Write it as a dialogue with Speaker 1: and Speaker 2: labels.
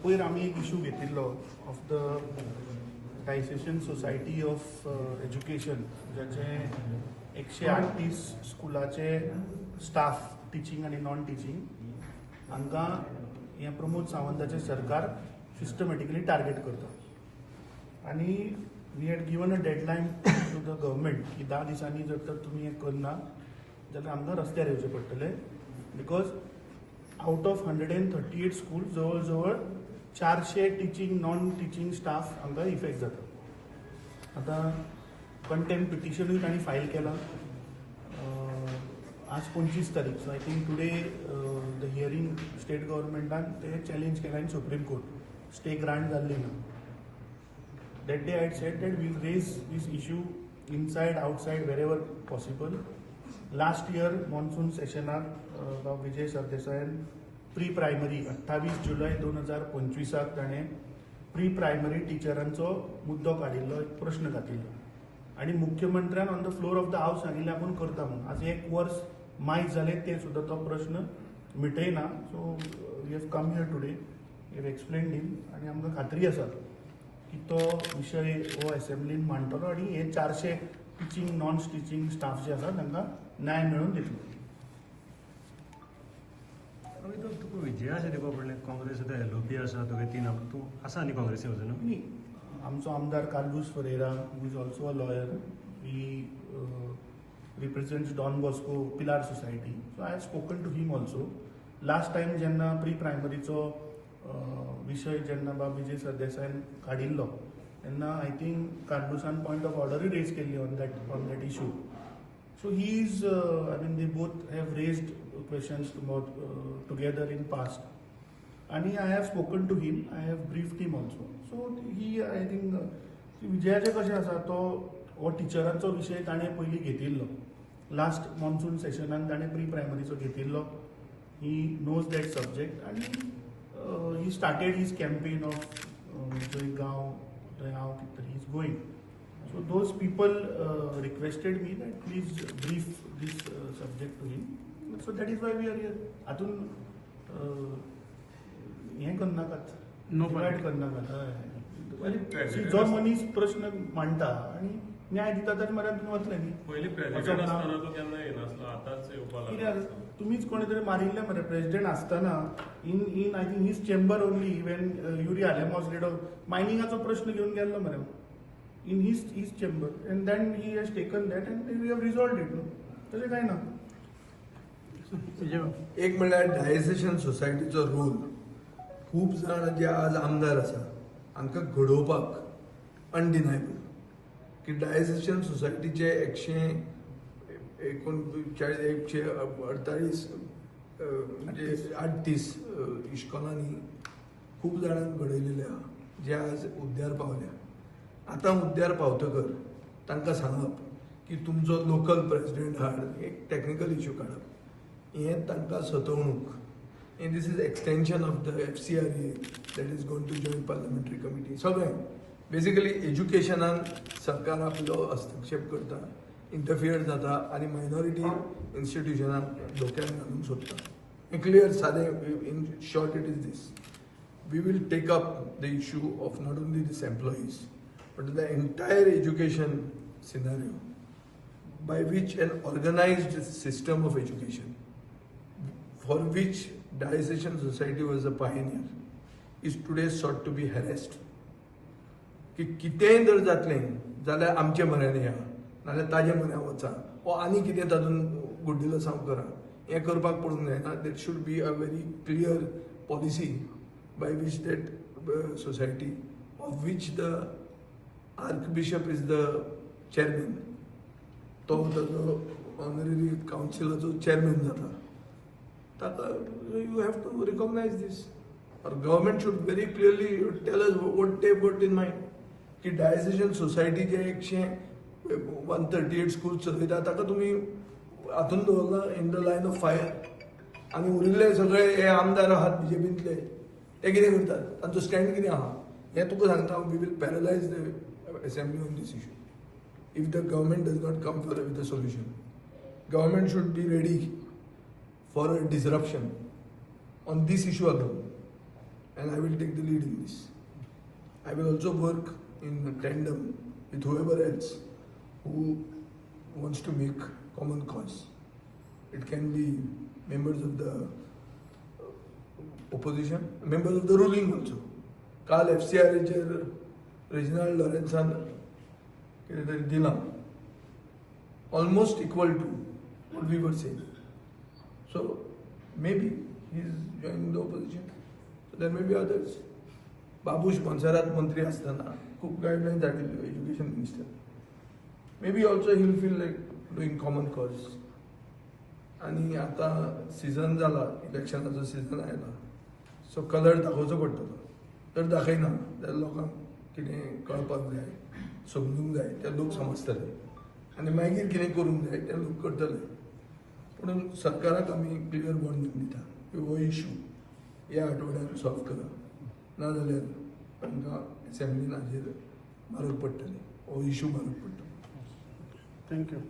Speaker 1: पयर आमी एक इशू घेतिल्लो of the Diocesan Society of Education, जाचे 138 स्कुलाचे स्टाफ, टिचींग आनी नॉन टिचींग, हांकां हें प्रमोद सावंताचें सरकार सिस्टमॅटिकली टार्गेट करता. आनी we had given a deadline to the government की 10 दिसांनी जर तर तुमी हें करना जाल्यार आमकां रस्त्यार येवचें पडटलें, because out of 138 school जवळ जवळ 400 टिचींग, नॉन टिचींग स्टाफ हांकां इफेक्ट जाता. आतां कंटेम्प्ट पिटिशनूय तांणी फायल केलां. आज 25 तारीख, so I think today the hearing. State गव्हर्मेंटान ते चॅलेंज केलां in Supreme Court. Stay grant जाल्ली ना. That day I had said that we'll raise this issue inside, outside, wherever possible. Last year monsoon सेशनाक बाब Vijay सरदेसायान pre primary, 28 जुलय 2025 ताणें pre primary टिचरांचो मुद्दो काडिल्लो, एक प्रश्न घातिल्लो आनी मुख्यमंत्र्यान on the floor of the house सांगिल्लें आपूण करता म्हणून. आज एक वर्स मायज जालें, ते सुद्दां तो प्रश्न मिटयना. So we have come here today, we have explained him आनी आमकां खात्री आसा की तो विशय हो एसेंब्लीन मांडटलो आनी हे 400 टिचींग, नॉन टिचींग स्टाफ जे आसा तांकां न्याय मेळोवन दितलो.
Speaker 2: रवी, तो तुका विजया अशें दिवपा पडलें. काँग्रेस आतां एलओपी आसा तुगे तीन, तूं आसा न्ही काँग्रेसी अजून?
Speaker 1: न्ही, आमचो आमदार Carlos Ferreira, who is also a lawyer, he represents Don Bosco Pilar Society, so I have spoken to him also. Last time जेन्ना प्री प्रायमरीचो विशय जेन्ना बाब विजय सरदेसायान काडिल्लो तेन्ना I think कार्लुसान पॉयंट ऑफ ऑर्डरूय रेज केल्ली on that issue. So he is, I mean, they both have raised questions together in past. आणि I have spoken to him, I have briefed him also. So he, I think, विजयाचें कशें आसा, तो हो टिचरांचो विशय ताणें पयलीं घेतिल्लो. लास्ट मॉन्सून सेशनान ताणें प्री प्रायमरीचो घेतिल्लो. He knows that subject आनी he started his campaign of जंय गांव थंय हांव कितें तरी is going. So those people requested me that please brief this subject to him. So that is why we are here. हातून हें करनाकात.
Speaker 3: No.
Speaker 1: Divide करनाकात, हय. See, जो मनीस प्रश्न मांडटा आनी न्याय दिता ताच्या म्हऱ्यान तुमी वतले न्ही.
Speaker 4: पयलीं प्रेसिडेंट
Speaker 1: वचप ना.
Speaker 4: आसतना तो केन्ना येनासलो, आतांच येवपा
Speaker 1: कितें
Speaker 4: लागलो.
Speaker 1: आसा, तुमीच कोणी तरी मारिल्ले मरे प्रेसिडेंट आसतना in I think his chamber only, when Yuri Alemao leader, मायनिंगाचो प्रश्न घेवन गेल्लो मरे in his chamber, and then he has taken that and we have resolved it, न्हू? तशें कांय ना.
Speaker 3: विजय.
Speaker 5: एक म्हणल्यार डायसेशन सोसायटीचो रोल खूब जाण जे आज आमदार आसा हांकां घडोवपाक अनडिनायबल की डायसेशन सोसायटीचे 139, 148, म्हणजे 38 इश्कोलांनी खूब जाणांक घडयलेले आहा, जे आज हुद्द्यार पावल्या. आतां हुद्द्यार पावतकर तांकां सांगप की तुमचो लोकल प्रेसिडेंट हाड, एक टॅक्निकल इशू काडप, हें तांकां सतवणूक. And this is extension of the FCRA that is going to Joint Parliamentary Committee. सगळें बेसिकली एज्युकेशनान सरकार आपलो हस्तक्षेप करता, इंटरफियर जाता आनी मायनॉरिटी इन्स्टिट्युशनाक धोक्यात घालूंक सोदता. हें क्लियर सादें, in short it is this: we will take up the issue of not only this employees but the entire education scenario by which an organized system of education, for which Diocesan Society was a pioneer, is today sought to be harassed. की कितेंय जर जातलें जाल्यार आमचे म्हऱ्यान या, नाल्यार ताजे म्हऱ्यान वचा वो आनी कितें तातूंत गुड्डिलसांव करा, हें करपाक पडूंक जायना. That should be a very clear policy by which that society, of which the Archbishop is the chairman, तो ताजो ऑनररी कावन्सिलाचो चेअरमॅन जाता, ताका you have to recognize this, or government should very clearly tell us what they put in mind की डायसेशन society जे 138 school चलयता ताका तुमी हातून दवरला, in the line of fire, आनी उरिल्ले सगळे हे आमदार आहात बीजेपींतले, ते कितें करतात, तांचो स्टँड कितें आहा, हें तुका सांगता. We will paralyze the assembly on this issue if the government does not come for with a solution. Government should be ready for a disruption on this issue alone. And I will take the lead in this. I will also work in tandem with whoever else who wants to make common cause. It can be members of the opposition, members of the ruling also. काल एफसीआरएचेर Reginald लॉरेन्सान कितें तरी दिलां, almost equal to what we were saying. So maybe he is joining the opposition, so there may be others. Babush Monserrate मंत्री आसतना खूब guidelines हाडिल्ल्यो, education minister. Maybe also he will feel like doing common cause. आनी आतां season जाला, इलेक्शनाचो season आयला, so colour दाखोवचो पडटलो. जर दाखयना जाल्यार लोकांक कितें कळपाक जाय, समजूंक जाय, ते लोक समजतले आनी मागीर कितें करूंक जाय ते लोक करतले. पूण सरकाराक आमी क्लियर वॉर्निंग दिता की हो इशू ह्या आठवड्यान सॉल्व करा, नाजाल्यार तांकां एसेंब्लीन हाजेर मारग पडटलें, हो इशू मारग पडटलो.
Speaker 1: Thank you.